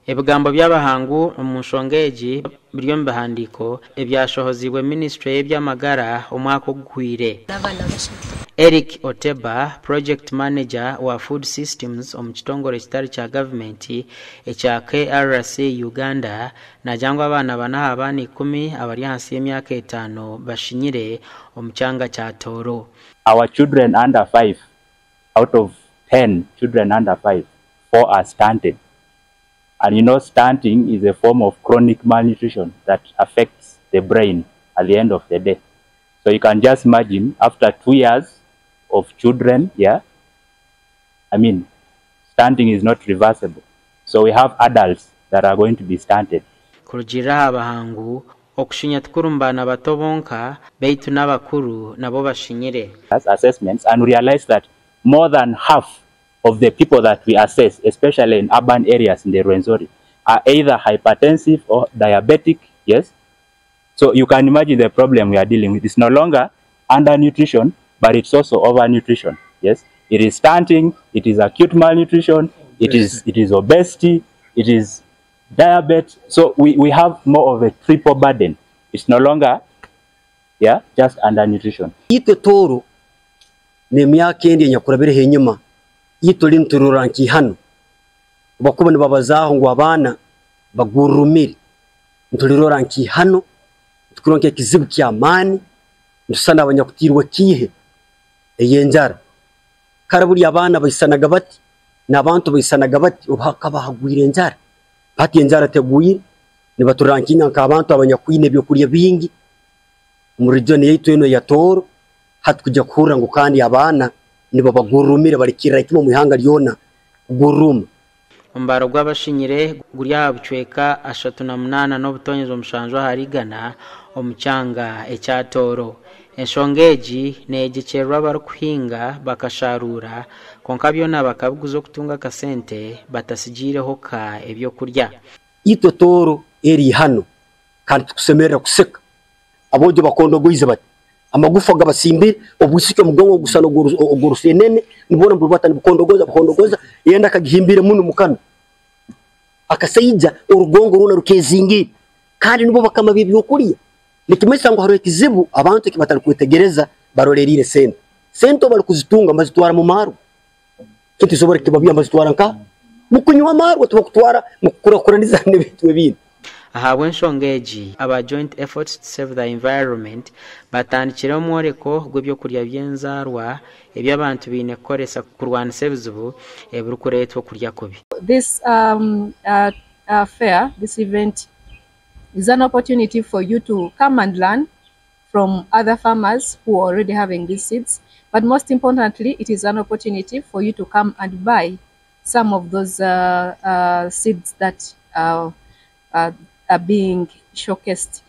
Ebigambo by'abahangu omu nshonga egi biri omu bihandiiko ebyashohoziibwe minisiture y'eby'amagara omwaka oguhweire. Eric Oteba, Project Manager wa Food Systems omu kitongore kitari kya gavumenti ekya KRC Uganda naagira ngu abaana bana aha baana ikumi abari ahansi y'emyaka etaano bashinyire omu kyanga kya Tooro. Our children under five out of 10 children under five, four are stunted and you know stunting is a form of chronic malnutrition that affects the brain at the end of the day. So you can just imagine after 2 years of children, yeah, I mean, stunting is not reversible. So we have adults that are going to be stunted. Kurugiirira aha bahangu, okushinya tikuri mu baana bato bonka beitu n'abakuru nabo bashinyire. Assessments and realize that more than half of the people that we assess, especially in urban areas in the Rwenzori, are either hypertensive or diabetic, yes? So you can imagine the problem we are dealing with. It's no longer undernutrition, but it's also overnutrition, yes? It is stunting, it is acute malnutrition, it is obesity, it is diabetes. So we have more of a triple burden. It's no longer, yeah, just undernutrition. Itwe Tooro n'emyaka endi enyakurabireho enyuma, itwe tuli niturora nk'ihano bakuba nibabazaaho ngu abaana bagurumire, nitulirora nk'ihano, tukurora nk'ekizibu ky'amaani, nitusana abanyakutiirwe kiihe ey'enjara. Kara buli abaana baisanaga bati n'abantu baisanaga bati obu hakaba hagwire enjara. Hati enjara tegwire, nibaturora nk'abantu abanyakwine ebyokurya bingi omu region yaitu enu eya Tooro. Hati kujya kuhurra ngu kandi abaana nibabagurumire, balikirra kimwe omu ihanga lyona kuguruma. Omubaro gw'abashinyire guri aha bucweka 38.7% omu kyanga ekya Tooro. Enshonga egi neeyegyekyerwa abarikuhinga bakasharuura kwonka byona bakabiguza okutunga akasente batasigiireho ka ebyokurya. Itwe Tooro eri ihano kandi tukusemerera kuseka. Aboojo bakondogoize bati amagufa gabasimbire obwisiki omugongo gusa ogw'orusenene, nibona bubata nibukondogoza bukondogoza yenda akagihimbire muno mukano akasaija orugongo rwona rukezingire, kandi nibo bakama b'ebyokurya. Nikimanyisa ngu hariho ekizibu abantu eki batari kwetegereza, baroleriire sente. Sente bari kuzitunga bazitwara mu marwa, kintu kisobora kibabya, bazitwara nka mukunywa amarwa, tibakutwara mukukurakuraniza n'ebintu ebindi. Ahabw'enshonga egi, aba Joint Efforts to Save the Environment batandikire omworeko gw'ebyokurya by'enzaarwa ebi abantu baine kukoresa kurwanisa ebizibu ebirikureetwa okurya kubi. This fair, this event, is an opportunity for you to come and learn from other farmers who are already having these seeds. But most importantly, it is an opportunity for you to come and buy some of those seeds that are being showcased.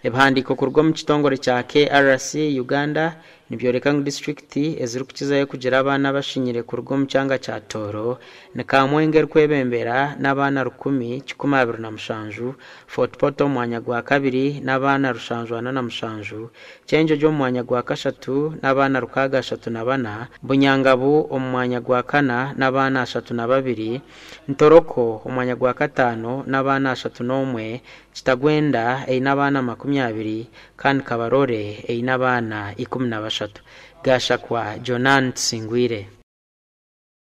Ebihandiiko kuruga omu kitongore kya KRC Uganda nibyoreka ngu disitulikiti ezirikukizayo kugira abaana abashinyire kuruga omu kyanga kya Tooro ni Kamwenge erikwebembera n'abaana 1127, Fort Portal omu mwanya gwa kabiri n'abaana 747, Kyenjojo omu mwanya gwa kashatu n'abaana 634, Bunyangabu omu mwanya gwa kana n'abaana 32, Ntoroko omu mwanya gwa kataano n'abaana 31, Kitagwenda eine abaana 20 kandi Kabarole eine abaana 13. Gashakwa Jonan Tusingwire.